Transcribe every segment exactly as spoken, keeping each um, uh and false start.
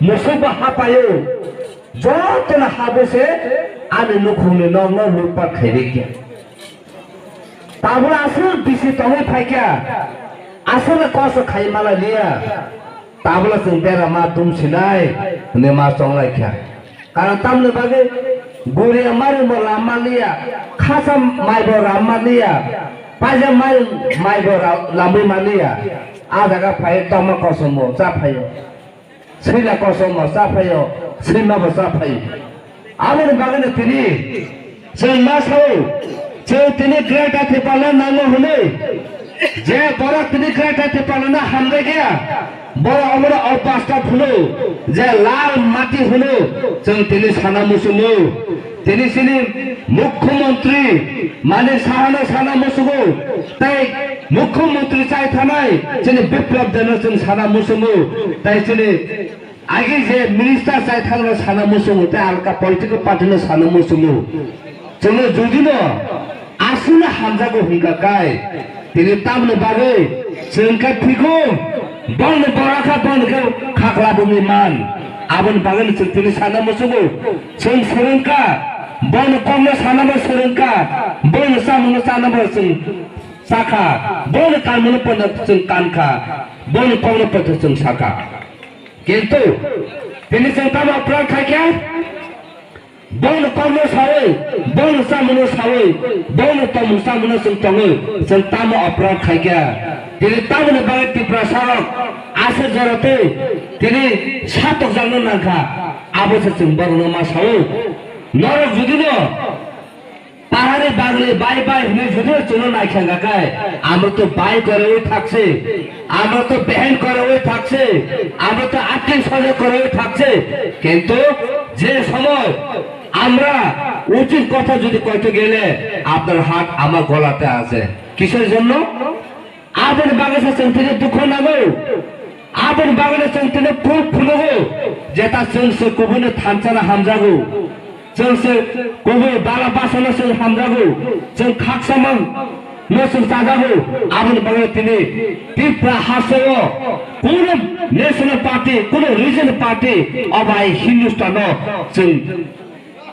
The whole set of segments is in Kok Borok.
Musuk bo hapaio, jotono habo se ani nukhungni nokno lutpat khairikya. Tabuk aswk bisi tongwi phaikya, aswkno kosto khai mala liya. Tabukno chwng bera ma tumsinai hwnwi ma chonglaikha. Karon tamni bagwi guriya mari bo lam manliya, khasa mai bo lam manliya, paija mai, mai bo ra-, lamwi manliya. A jaga phai tongma kosom bo cha phaio. Swila kosom bo cha phaio, swima bo cha phaio. Aboni bagwino tini chwng ma sao, chwng tini Greater Tipraland nango hwnwi. Je borok tini Greater Tipralandno hamjakya, borok omono obasta phunu, je lal mati hwno, chwng tini sana muchungo. Tini chini Mukhyamantri Manik Sahano sana muchungo, tei Mukhyamantri chai thanai chini Biplab Debno chwng sana muchungo, tei chini agi je minister chai thangno sana muchungo, tei alka political party no sana muchungo. Chwngno judino aswkno hamjago hwnkha kai, tini tamni bagwi chwng khe phigo, bono borakha, bono khe khakla bumwi man. Aboni bagwino chwng tini sana muchungo, chwng swrwngkha, bono kokno sanabo swrwngkha, bono chamungno chanabo chwng chakha, bono kanmungno pono chwng kankha, bono kokno pono chwng sakha. Kintu tini chwng tamo apran khaikha? Bono kokno sawi, bono chamungno sawi, bono tongmung chamungno chwng tongwi, chwng tamo apran khaikha? Tini tamoni bagwi Tiprasarok aswk jora twi tini satokjakno nangkha, abo se chwng borokno ma sawi. Norok judino Pahari bagli bai bai hwnwi judino chwngno naikha hwnkha khe, amro to bai koroi thakse, amro to behem koroi thakse, amro to atting sojo koroi thakse. Kintu je somoy amra uchit kotha jodi koite gele, apnar hat amar golate ache. Kisor jonno? Aboni bagwi se chwng tini dukho nango. Aboni bagwi se chwng tini kuk phunugo. Jeta chwng se kubuni thansa no hamjago. Chwng se kubui bala basa no chwng hamjago. Chwng khaksa mang no chwng chajago. Aboni bagwi tini Tripura hasteo kuno national party, kuno regional party, obo hai Hindustan no chwng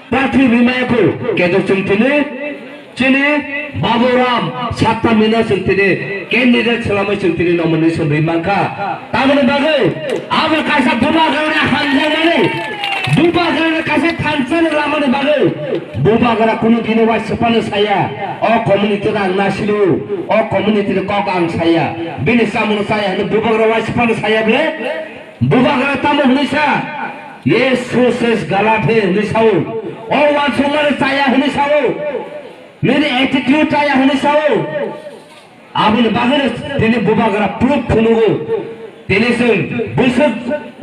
Prarthi rimaya kho, kedo chwng tini, chini Baburam Sattamino chwng tini candidate swlamwi chwng tini nomination rimangkha. Tamoni bagwi abo kaisa Bubagrani hamjakmani, Bubagrani kaisa thansani lamani bagwi Bubagra kunu dini wai swpano saya, o community no ang nasilo, o community ni kok ang saya, bini chamungno chaya hwnwi Bubagra wai swpano saya ble? Bubagra tamo hwnwi sa, ye success galat he hwnwi sao, o uansukmani chaya hwnwi sao, nini attitude chaya hwnwi sao. Aboni bagwino tini Bubagra proof phunugo. Tini chwng bwswk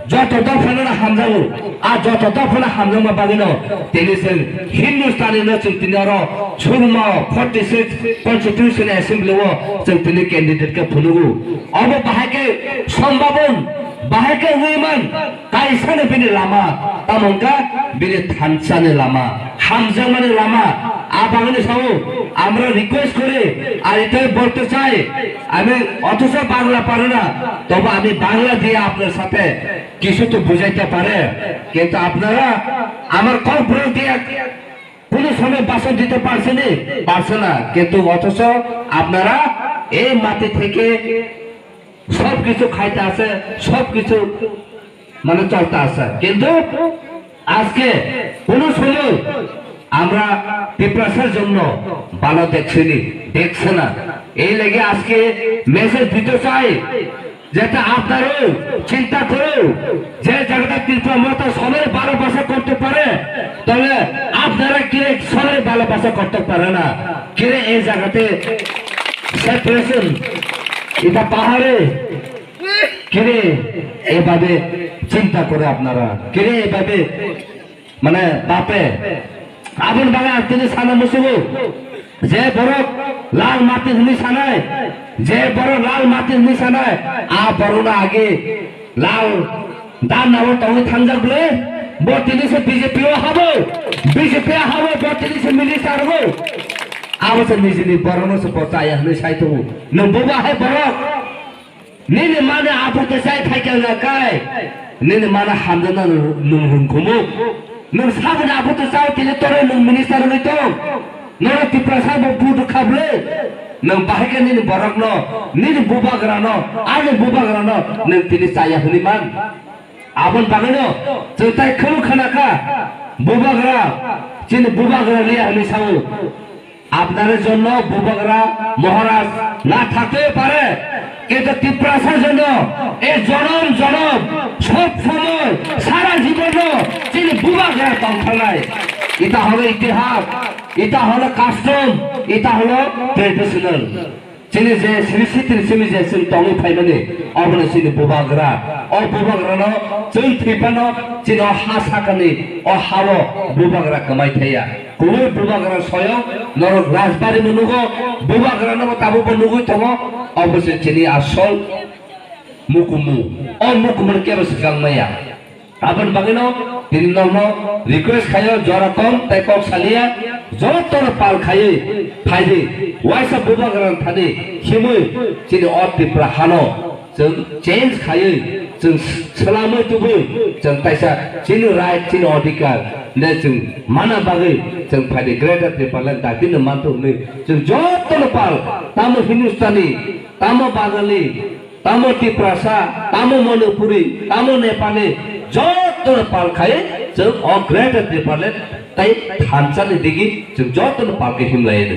joto dophano hamjago, a joto dophano hamjakma bagwino tini chwng Hindustani no chwng tini oro Churma forty six Constitution Assembly o chwng tini candidate khe phunugo. Obo bahai khe sombabon, bahai khe wngwi man, kaisano bini lama, tamo wngkha bini thansani lama, hamjakmani lama. A bagwino sao, আমরা request করি, আর এটাই বলতে চাই, আমি অথচ বাংলা পারি না, তবু আমি বাংলা দিয়ে আপনার সাথে কিছু তো বুঝাইতে পারে, কিন্তু আপনারা আমার ককবরক দিয়ে কোনো সময় ভাষণ দিতে পারছেনি, পারছে না, কিন্তু অথচ আপনারা এই মাটি থেকে সব কিছু খাইতে আছে, সব কিছু মানে চলতে আছে, কিন্তু আজকে কোনো সময় আমরা তিপ্রাসার জন্য ভালো দেখছি নি, দেখছে না। এই লেগে আজকে মেসেজ দিতে চাই, যাতে আপনারাও চিন্তা করো, যে জায়গাটা ত্রিপুরা মতো সবাই ভালোবাসা করতে পারে, তাহলে আপনারা কি সবাই ভালোবাসা করতে পারে না? কিরে এই জায়গাতে সেপারেশন, এটা পাহাড়ে কিরে এভাবে চিন্তা করে আপনারা, কিরে এভাবে মানে বাপে আবুল বাগান তিনি সানা মুসুবু, যে বড় লাল মাটি হুনি সানায়, যে বড় লাল মাটি হুনি সানায়, আ বড় না আগে লাল দান নাও তবে থামজাক বলে, বত্রিশে বিজেপি ও হবো, বিজেপি হবো, বত্রিশে মিনিস্টার হবো। আবো সে নিজে নি বড় মসে পচায় হুনি সাইতো। নু বাবা হে বড়, nini mane aphuru te chai phaikha wngkha kai. Nini mana hamjakna nwng rwngkhumu. Nwng saboni aphuru chao tini toro nwng minister wngwi tong. Norok Tiprasa bo vote khabrwi. Nwng bahai khe nini borokno, nini bubagrano, ani bubagrano nwng tini chaya hwnwi man. Aboni bagwino chwng tai khwlwng khna kha, bubagra, chini bubagra liya hwnwi sao. আপনাদের জন্য বুবাগরা মহারাজ না থাকতেও পারে, কিন্তু তিপ্রাসার জন্য এই জনম জনম সব সময় সারা জীবন তিনি বুবাগরা তংথানায়। এটা হলো ইতিহাস, এটা হলো কাস্টম, এটা হলো traditional. Chini je sini sitini simi je chwng tongwi phaimani, obono chini bubagra. O bubagrano chwng thwiphano chini o ha sakani o hao bubagra kwmai thaya. Kubui bubagra soyong norok rajbari bo nugo, bubagrano bo tabuk bo nugwi tongo. Obo se chini asol mukumu. O mukumu kebo swkang maya. Aboni bagwino tini nono request khayo, jora kom tai kok saliya, jotono pal khaiwi phaidi, waisa bubagrano thani himwi chini o Tripura hano chwng change khaiwi, chwng swlamwi tubui, chwng kaisa chini right, chini odhikar ne chwng mana bagwi chwng phaidi Greater Tipraland dagdino manthok hwnwi chwng jotono pal, tamo Hindustani, tamo Bangali, tamo Tiprasa, tamo Manipuri, tamo Nepali, jotono pal khai chwng o Greater Tipraland tai thansa ni digi chwng jotono pal khe himlai no.